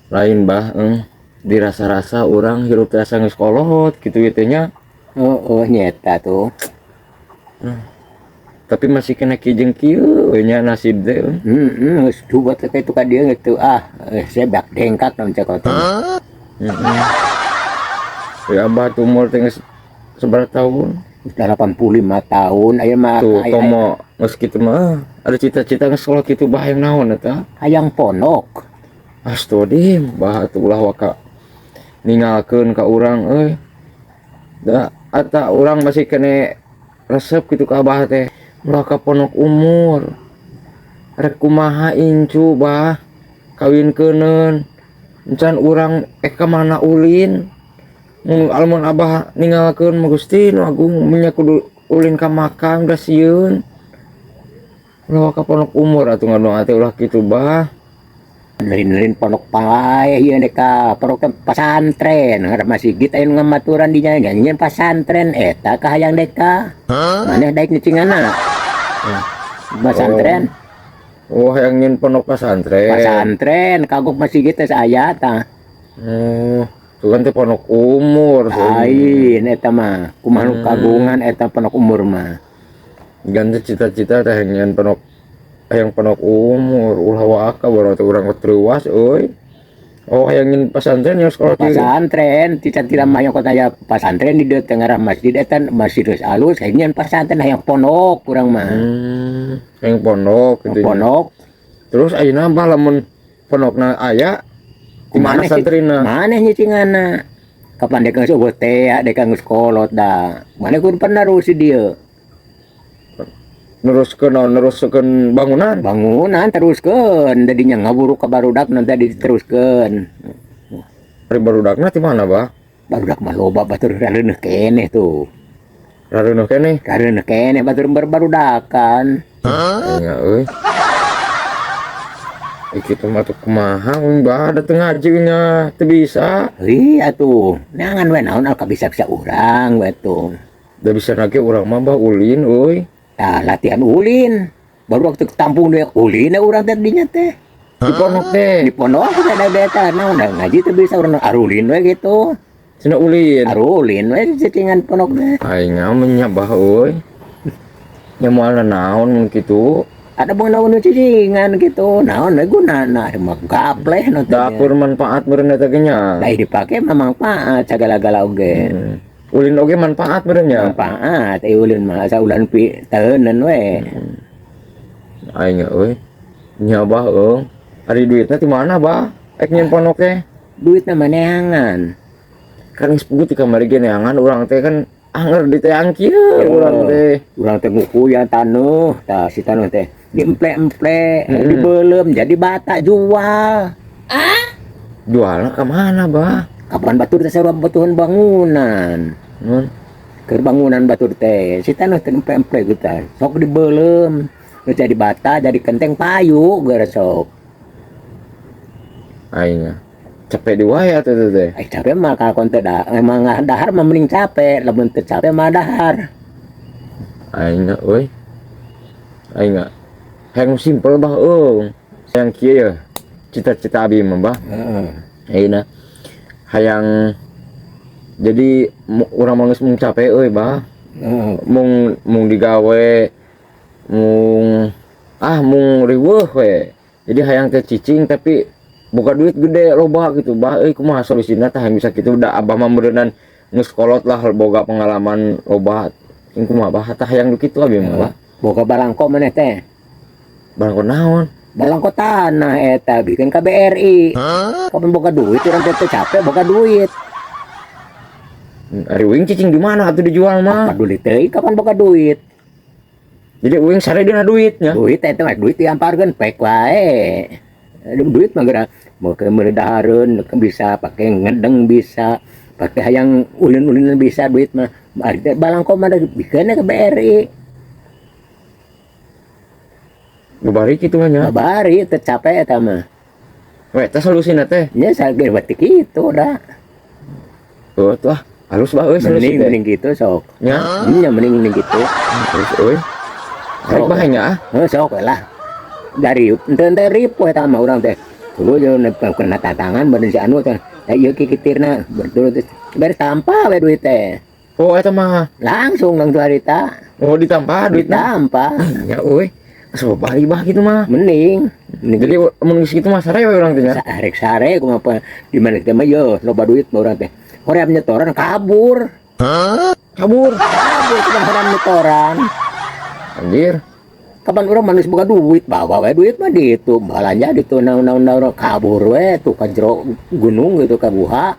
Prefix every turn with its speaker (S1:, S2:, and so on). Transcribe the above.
S1: Lain, Bah, dirasa-rasa urang hirup teh asa geus kolot kitu ieu teh nya.
S2: Oh, nyeta tuh.
S1: Tapi masih kena kijeng kieu we nya nasib teh.
S2: Geus dubat teh itu ka dieu gitu ah. Saya bak dengkak naon cek teh.
S1: Heeh. Ya, Abah tuh umur teh geus sabaraha tahun?
S2: Udah 85 tahun aya mah.
S1: Tuh, komo geus kitu mah ada cita-cita geus kolot kitu, Bah, hayang naon eta?
S2: Hayang pondok.
S1: Astagfirullahaladzim, Bah, atuh ulah waka ninggalkeun ka urang euy. Da ata urang masih kene resep kitu ka Abah teh. Ulah ka pondok umur. Rek kumaha incu, Bah? Kawinkeun encan urang ka mana ulin? Mun lamun Abah ninggalkeun mah Gusti nu Agung nya kudu ulin ka makam da sieun. Ulah ka pondok umur atuh, ngadoa teh ulah kitu, Bah.
S2: Lain-lain pondok pae ieu dek ka pondok teh pasantren, ngarep masjid aya nu ngamaturan di nya nyanyian pasantren eta ka hayang deka. Maneh daek nyicingana? Pasantren.
S1: Oh, hayang nyieun pondok pasantren.
S2: Pasantren kagok masjid teh aya tah.
S1: Oh, tuh kan teh pondok umur.
S2: Lain eta mah, kumaha nu kagungan eta pondok umur mah.
S1: Ganti cita-cita teh hayang pondok, hayang pondok umur, ulah waka baru teh urang terus euy. Oh, hayang nyieun pasantren ya sekolah kieu.
S2: Pasantren cita-cita mah hayang kota aya pasantren di dieu teh ngarah masjid eta masjid geus alus hayang pasantren, hayang pondok urang mah.
S1: Hayang pondok gitu nya.
S2: Pondok.
S1: Terus ayeuna, Bah, lamun pondokna aya di mana santrina?
S2: Maneh nyicingana? Kapan dek geus eueuh teh dek geus kolot da. Maneh kudu penerus di dieu.
S1: Neruskeun naon? Neruskeun bangunan?
S2: Bangunan teruskeun, jadinya ngaburuk ka barudak nanti diteruskeun.
S1: Ari barudakna ti mana, Bah?
S2: Barudak mah loba, batur rareuneuh keneh tuh.
S1: Rareuneuh keneh.
S2: Rareuneuh keneh batur berbarudakan.
S1: Nya euy. Ih, kitu mah tuh kumaha uing, Bah, da teu ngaji nya teu bisa.
S2: Ih atuh, neangan we naon ka bisa-bisa urang we tuh.
S1: Da bisa lagi urang mah, Bah, ulin euy.
S2: Tah, latihan ulin. Baru waktu tampung dia ulin urang teh dinya teh.
S1: Di pondok teh.
S2: Di pondok teh da eta naon da ngaji teu bisa urang arulin we gitu.
S1: Cenah ulin.
S2: Arulin we cicingan pondok teh.
S1: Aing mah Bah euy. Nya moal naon mun kitu.
S2: Ada bang naon cicingan gitu. Naon we gunana mah gapleh nu teh.
S1: Dapur manfaat meureun eta ge nya.
S2: Lain dipake mah manfaat sagala-gala oge.
S1: Ulin oge manfaat meureun nya.
S2: Manfaat ulin mah asa ulan pi teuneun we.
S1: Aing euy. Nya, Bah, euy. Ari duitna ti mana, Bah? Ek nyieun pondok teh.
S2: Duitna mah neangan.
S1: Kan geus puguh ti kamari ge neangan urang teh kan anger di teang kieu urang teh.
S2: Urang teh ngukuyan taneuh, tah si taneuh teh diemple-emple, dibeuleum jadi bata jual.
S1: Jualna ka mana, Bah?
S2: Kapan batur teh sarua butuhan bangunan.
S1: Nun.
S2: Keur bangunan batur teh si taneuh teh emple-emple gitu tah. Sok dibeuleum. Nu jadi bata jadi kenteng payu geura sok.
S1: Aing capek di wae atuh teh.
S2: Eh, capek mah kalakon teh da, emang dahar mah mending capek, lamun teu capek mah dahar.
S1: Aing euy. Aing hayang simpel, Bah, euy. Hayang kieu ya. Cita-cita abi mah, Bah.
S2: Heeh.
S1: Ayeuna hayang jadi urang mah geus mung capek euy, Bah.
S2: Heeh.
S1: Mung mung digawe mung ah mung riweuh we. Jadi hayang teh cicing tapi boga duit gede loba gitu, Bah euy. Kumaha solusina tah hayang bisa kitu? Da Abah mah meureunnan geus kolot lah, boga pengalaman loba. Cing kumaha, Bah, tah hayang nu kitu abi mah, Bah.
S2: Boga barangko maneh teh.
S1: Barangko naon?
S2: Barangko tanah eta bikin KBRI. Kapan boga duit urang teh capek boga duit.
S1: Ari uing cicing di mana atuh dijual mah?
S2: Paduli teuing kapan boga duit.
S1: Jadi uing sare dina duitnya.
S2: Duit eta mah duit diamparkeun pek wae. Duit mah geura mau ke meuli dahareun bisa, pakai ngedeng bisa, pakai hayang ulin-ulinan bisa duit mah. Ari teh balangko mah bikeun ke BRI.
S1: Babari kitu mah nya.
S2: Babari teu capek eta mah.
S1: We teh solusina teh.
S2: Nya sageur berarti kitu dah.
S1: Oh tuh ah, halus bah euy solusi
S2: Mending
S1: teh.
S2: Mending gitu sok.
S1: Nya,
S2: Nya mending mending gitu.
S1: halus euy. Rek bah nya ah.
S2: Heuh, sok lah. Dari ente ente ripuh eta mah urang teh. Tuluy kena tantangan badan si anu teh. Tah ieu kikitirna betul teh. Beres tampa we duit teh.
S1: Oh, eta mah.
S2: Langsung langsung harita.
S1: Oh, ditambah duitna.
S2: Ditampa.
S1: Ya euy. Asa bari bah gitu mah.
S2: Mending. Mending.
S1: Jadi mun geus kitu mah sare we urang teh nya.
S2: Rek sare kumaha apa di mana teh mah yo loba duit mah urang teh. Hoream nyetoran kabur.
S1: Kabur.
S2: Kabur cuma hoream nyetoran.
S1: Anjir.
S2: Kapan urang manusia boga duit, bawa we duit mah di itu balanja di itu naon naon naon, kabur we tuh ka jero gunung gitu, ka guha.